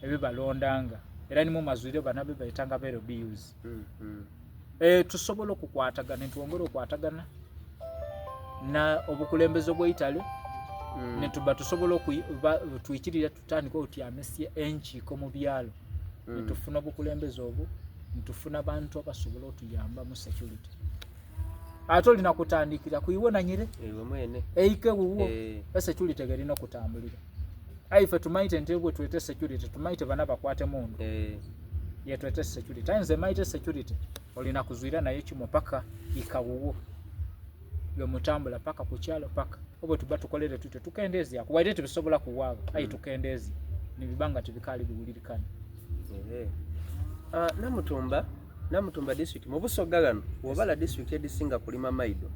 ebibalondanga era ni mumazwire bano abebaitanga ba LBUs mm, mm. E, tusobola okukwatagana nitwongera okwatagana na obukulembeze bweitale mm. netuba tusobola twikirira tutandika otyamisia enkiiko mu byalo mm. netufuna obukulembeze obwo nitufuna abantu abasobola otuyamba mu security ate olina kutandikira kuiwe nanyire eike wuwo eh. esecurity gerina okutambulira aye ife tumaite nti bwe twete security tumaite bana bakwate mundu eh. yetwete security aye nze maite security olina kuzwira naye kimo paka ikawuwo lwemutambula paka kukyalo paka obwe tuba tukolere tutyo tukendezya kuwaire tibisobola kuwaaba aye mm. tukendezya nibibanga tibikali biwulirikana eh. ah, namutumba Namutumba district mu Busoga ghano bw'obala district edhisinga kulima maido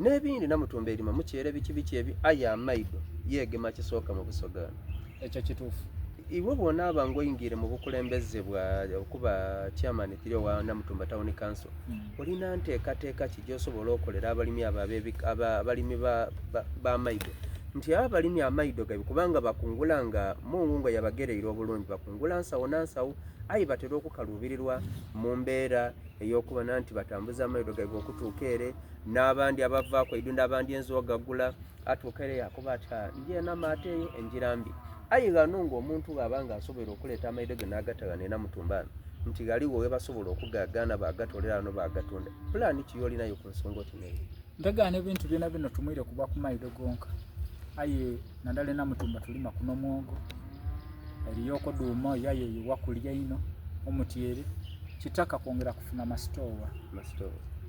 n'ebindi Namutumba erima muceere biki biki ebi aye amaido yeegema kisooka mu Busoga ghano. Ekyo kituufu. Iwe bw'onaaba ng'oingiire mu bukulembeze bwa okuba chairman kiri owa Namutumba Town Council mm. olina nteekateeka ki gy'osobola okolera abalimi abo abalimi b'amaido nti abo abalimi amaido gaibwe kubanga bakungula nga Mungu nga yabagereire obulungi bakungula nsawo na nsawo Aye batera okukaluubirirwa mu mbeera ey'okubona nti batambuza amaido gaibwe okutuuka ere, n'abandi abavaaku eidunda abandi enzu ogagula, atuuka ere yaakoba ati, Ha, ndi eno amaato eyo engira mbi. Aye ghano ng'omuntu bw'aba ng'asoboire okuleeta amaido ge n'agata ghano e Namutumba ghano, nti ghaligho ghe basobola okugagaana baagatoolera ghano baagatunda. Pulaani ki y'oli nayo ku nsonga oti n'eyo? Ntegaana ebintu byonabyona tumwire kuba ku maido gonka aye nadala e Namutumba tulima kuno mwogo, eriyo okoduuma oyo aye eyo wakulya inho, omutyere, kitaka kwongera kufuna masitoowa.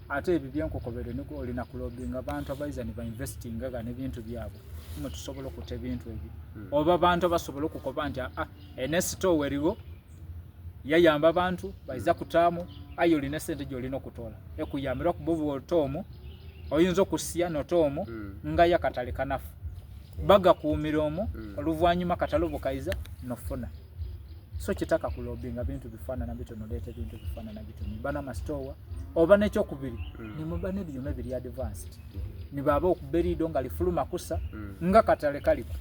Ate ebyo byenkukobere nigwo olina kulobinga abantu abaiza ni bainvestinga ghano ebintu byabwe imwe tusobola okuta ebintu ebyo hmm. oba abantu abasobola okukoba nti aa ene sitoowa erigho yayamba abantu baiza hmm. kutaamu aye olina esente gyolina okutola ekuyambira okuba obwota omwo oyinza okusya nota omwo hmm. nga yakatale kanafu bagakuumira omwo mm. oluvannyuma katale obukaiza nofuna so kitaka kulobinga bintu bifaanana bityo noleeta ebintu bifaanana bityo niba namasitowa oba nekyokubiri mm. nimuba nebyuma ebiri advanced nibaba okuba eriido nga lifuluma kusa mm. nga katale kaliku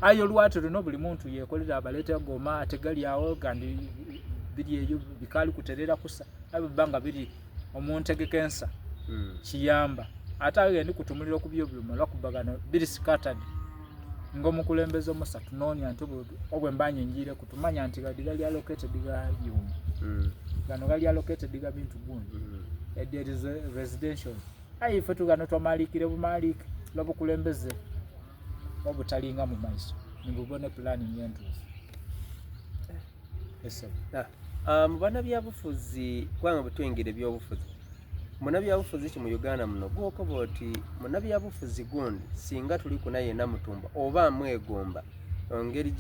aye olwati luno buli muntu yekolera abaleeta goma ate gali awo gandi biri eyo bikaali kuterera kusa aye biba nga biri omuntegeka ensa mm. kiyamba ate ayo gendi kutumulira ku byobyuma lwakuba gano biri scattered ng'omukulembeze omusa tunoonya nti obwe mba nyingiire kutumanya nti gadi gali allocated ga byuma mm. gano gali allocated ga bintu gundi mm. edi residential aye ife tugano twamaliikire bumaliike lwobukulembeze obutalinga mu maiso nibubone planning entuufu Ah, ah, mu banabyabufuzi kubanga bwetuyingira ebyobufuzi munabyabufuzi ki mu uganda muno gwokoba oti munabyabufuzi gundi singa tuli kuna yena mutumba oba amwegomba engeri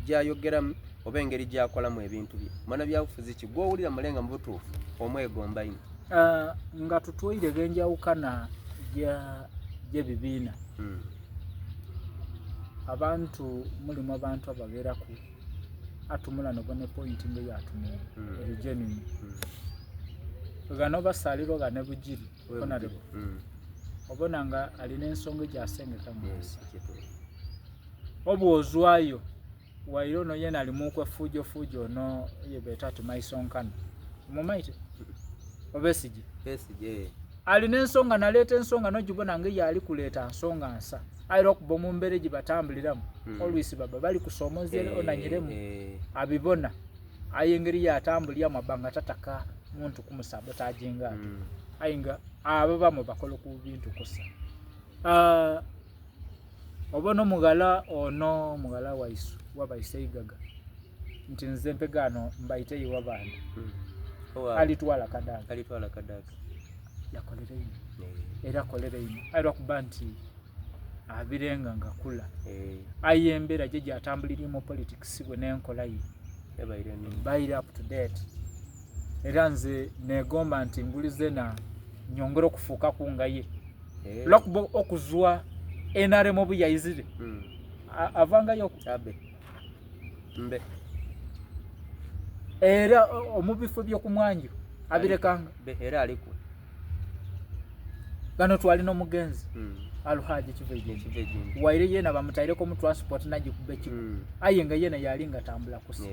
gyayogeramu oba engeri gyakolamu ebintu bye munabyabufuzi ki gwowulira mulenga mu butuufu omwegomba ino ah, nga tutwaire genjawukana gyebibiina hmm. abantu mulimu abantu abageraku atumula nobona point nga eyatumula mm. eri genuine mm. gano basalirwa gane bugiri honorable mm. obona nga alina ensonga egyasengeka munsi obwozwayo waire ono yena alimuku efujo fujo ono yebeta ati maisonkano mumaite obesije besije alina ensonga naleeta ensonga nogibona nga eyali kuleeta nsonga nsa aye lwakuba omumbere gyebatambuliramu mm. olwisi baba bali kusomoza eh, onanyiremu eh. abibona aye engeri yatambuliramu aba nga tataka muntu kumusabotajinga ati mm. aye nga abo bamwe bakola ku bintu kusa uh, obona omughala ono omughala waisu wabaise igaga nti nze mpegaano mbaite iwa bandi mm. alitwala kadaga alitwala kadaga yakolera ino era akolera ino aye lwakuba nti abirenga nga kula eh. aye embeera gye gyatambulirimu politics bwe n'enkola ye baire up to date era nze negomba nti ngulize na nyongere okufuukaku nga ye eh. lwakuba okuzwa nrm obu yaizire hmm. avangayo mbe era omubifo by'okumwanjo abirekanga era aliku. Ghano twalina omugenzi Alhaji Kivaigumbi, waire yeena bamutaireko mu transport nagikuba ekiku, aye nga yeena yali nga atambula kusa.